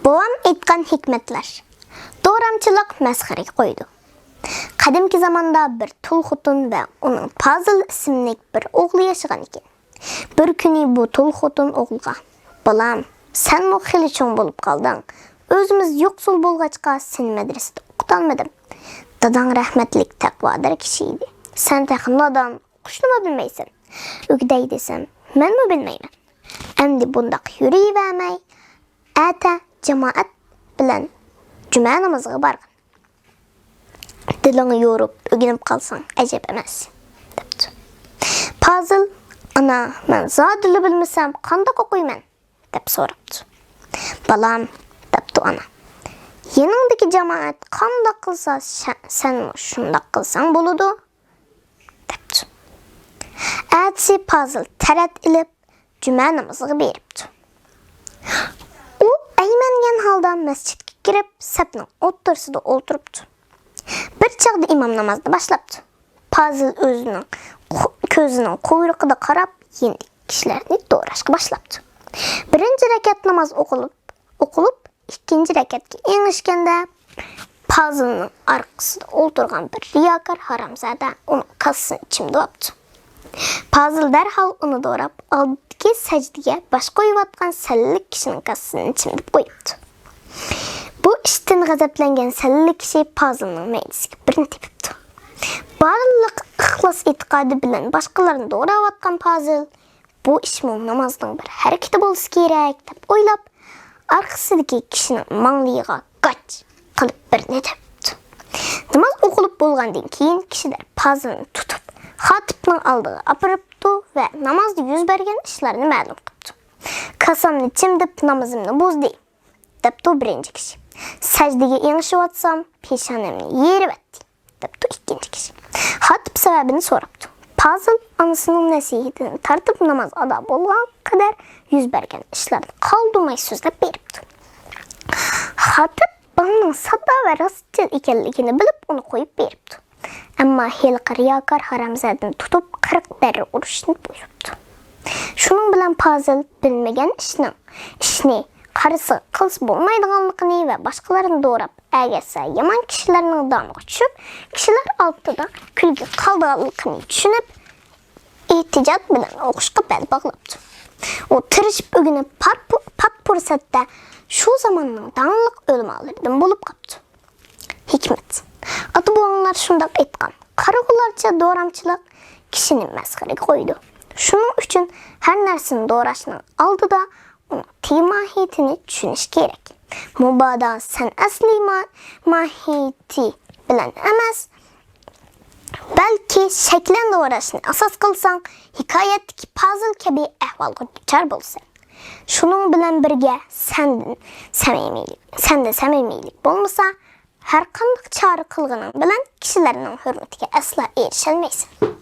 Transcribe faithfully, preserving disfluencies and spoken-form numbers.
بوۋام ئېيتقان ھېكمەتلەر. دورامچىلىق مەسخىرىگە قويىدۇ. قەدىمكى زاماندا بىر تۇل خوتۇن ۋە ئۇنىڭ پازىل ئىسىملىك بىر ئوغلى ياشىغان ئىكەن. بىر كۈنى بۇ تۇل خوتۇن ئوغلىغا، «بالام، سەنمۇ خېلى چوڭ بولۇپ قالدىڭ. ئۆزىمىز يوقسۇل بولغاچقا، سېنى مەدرىسىدە ئوقۇتالمىدىم. داداڭ رەھمەتلىك تەقۋادار كىشى ئىدى. سەن تېخى نادان، ئوقۇشنىمۇ بىلمەيسەن. ئۆگىتەي دېسەم، مەنمۇ بىلمەيمەن. ئەمدى بۇنداق يۈرۈۋەرمەي، ئەتە جامائەت بىلەن جۈمە نامىزىغا بارغىن. دىلىڭنى يورۇپ ئۆگىنىپ قالساڭ ئەجەب ئەمەس» دەپتۇ. پازىل، «ئانا، مەن زادىلا بىلمىسەم قانداق ئوقۇيمەن؟» دەپ سوراپتۇ. «بالام»، دەپتۇ ئانا، «يېنىڭدىكى جامائەت قانداق قىلسا، سە-، سەنمۇ شۇنداق قىلساڭ بولىدۇ» دەپتۇ. ئەتىسى پازىل تەرەت ئېلىپ، جۈمە نامىزىغا بېرىپتۇ. ئۇ ئەيمەنگەن ھالدا مەسچىتكە كىرىپ، سەپنىڭ ئوتتۇرىسىدا ئولتۇرۇپتۇ. بىر چاغدا ئىمام نامازنى باشلاپتۇ. پازىل ئۆزىنىڭ قو-، كۆزىنىڭ قۇيرۇقىدا قاراپ، يېنىدىكى كىشىلەرنى دوراشقا باشلاپتۇ. بىرىنچى رەكەت ناماز ئوقۇلۇپ، ئوقۇلۇپ، ئىككىنچى رەكەتكە ئېڭىشكەندە، پازىلنىڭ ئارقىسىدا ئولتۇرغان بىر رىياكار ھارامزادە ئۇنىڭ كاسىسىنى چىمدىۋاپتۇ. پازىل دەرھال ئۇنى دوراپ، ئالدىدىكى سەجدىگە باش قويۇۋاتقان سەللىلىك كىشىنىڭ كاسىسىنى چىمدىپ قويۇپتۇ. بۇ ئىشتىن غەزەپلەنگەن سەللىلىك كىشى پازىلنىڭ مەيدىسىگە بىرنى تېپىپتۇ. بارلىق ئىخلاس ئېتىقادى بىلەن باشقىلارنى دوراۋاتقان پازىل، «بۇ ئىشمۇ نامازنىڭ بىر ھەرىكىتى بولسا كېرەك» دەپ ئويلاپ، ئارقىسىدىكى كىشىنىڭ ماڭلىيىغا گاچ قىلىپ بىرنى تېپىپتۇ. ناماز ئوقۇلۇپ بولغاندىن كېيىن، كىشىلەر پازىلنى تۇتۇپ، خاتىپنىڭ ئالدىغا ئاپىرىپتۇ ۋە نامازدا يۈز بەرگەن ئىشلارنى مەلۇم قىپتۇ. «كاسامنى چىمدىپ، نامىزىمنى بۇزدى» دەپتۇ بىرىنچى كىشى. «سەجدىگە ئېڭىشىۋاتسام، پېشانەمنى يېرىۋەتتى» دەپتۇ ئىككىنچى كىشى. خاتىپ سەۋەبىنى سوراپتۇ. پازىل ئانىسىنىڭ نەسىھىتىنى تارتىپ، ناماز ئادا بولغان قەدەر يۈز بەرگەن ئىشلارنى قالدۇرماي سۆزلەپ بېرىپتۇ. خاتىپ بالىنىڭ ساددا ۋە راستچىل ئىكەنلىكىنى بىلىپ، ئۇنى قويۇپ بېرىپتۇ. ئەمما ھېلىقى رىياكار ھارامزادىنى تۇتۇپ، قىرىق دەررە ئۇرۇشنى بۇيرۇپتۇ. شۇنىڭ بىلەن پازىل بىلمىگەن ئىشنىڭ، ئىشنى قارىسىغا قىلسا بولمايدىغانلىقىنى ۋە باشقىلارنى دوراپ ئەگەشسە يامان كىشىلەرنىڭ دانىغا چۈشۈپ، كىشىلەر ئالدىدا كۈلكىگە قالىدىغانلىقىنى چۈشىنىپ، ئېھتىيات بىلەن ئوقۇشقا بەل باغلاپتۇ. ئۇ تىرىشىپ ئۆگىنىپ، پار-، پات پۇرسەتتە شۇ زاماننىڭ داڭلىق ئۆلىمالىرىدىن بولۇپ قاپتۇ. ھېكمەت. ئاتا-بوۋاڭلار شۇنداق ئېيتقان، قارىغۇلارچە دورامچىلىق كىشىنى مەسخىرىگە قويىدۇ. شۇنىڭ ئۈچۈن ھەر نەرسىنى دوراشنىڭ ئالدىدا ئۇنىڭ تېگى ماھىيىتىنى چۈشىنىش كېرەك. مۇبادا سەن ئەسلى ما-، ماھىيىتى بىلەن ئەمەس، بەلكى شەكلەن دوراشنى ئاساس قىلساڭ، ھېكايەتتىكى پازىل كەبى ئەھۋالغا دۇچار بولىسەن. شۇنىڭ بىلەن بىرگە، سەندىن سەمىمىيلىك، سەندە سەمىمىيلىك بولمىسا، ھەرقانداق چارە قىلغىنىڭ بىلەن كىشىلەرنىڭ ھۆرمىتىگە ئەسلا ئېرىشەلمەيسەن.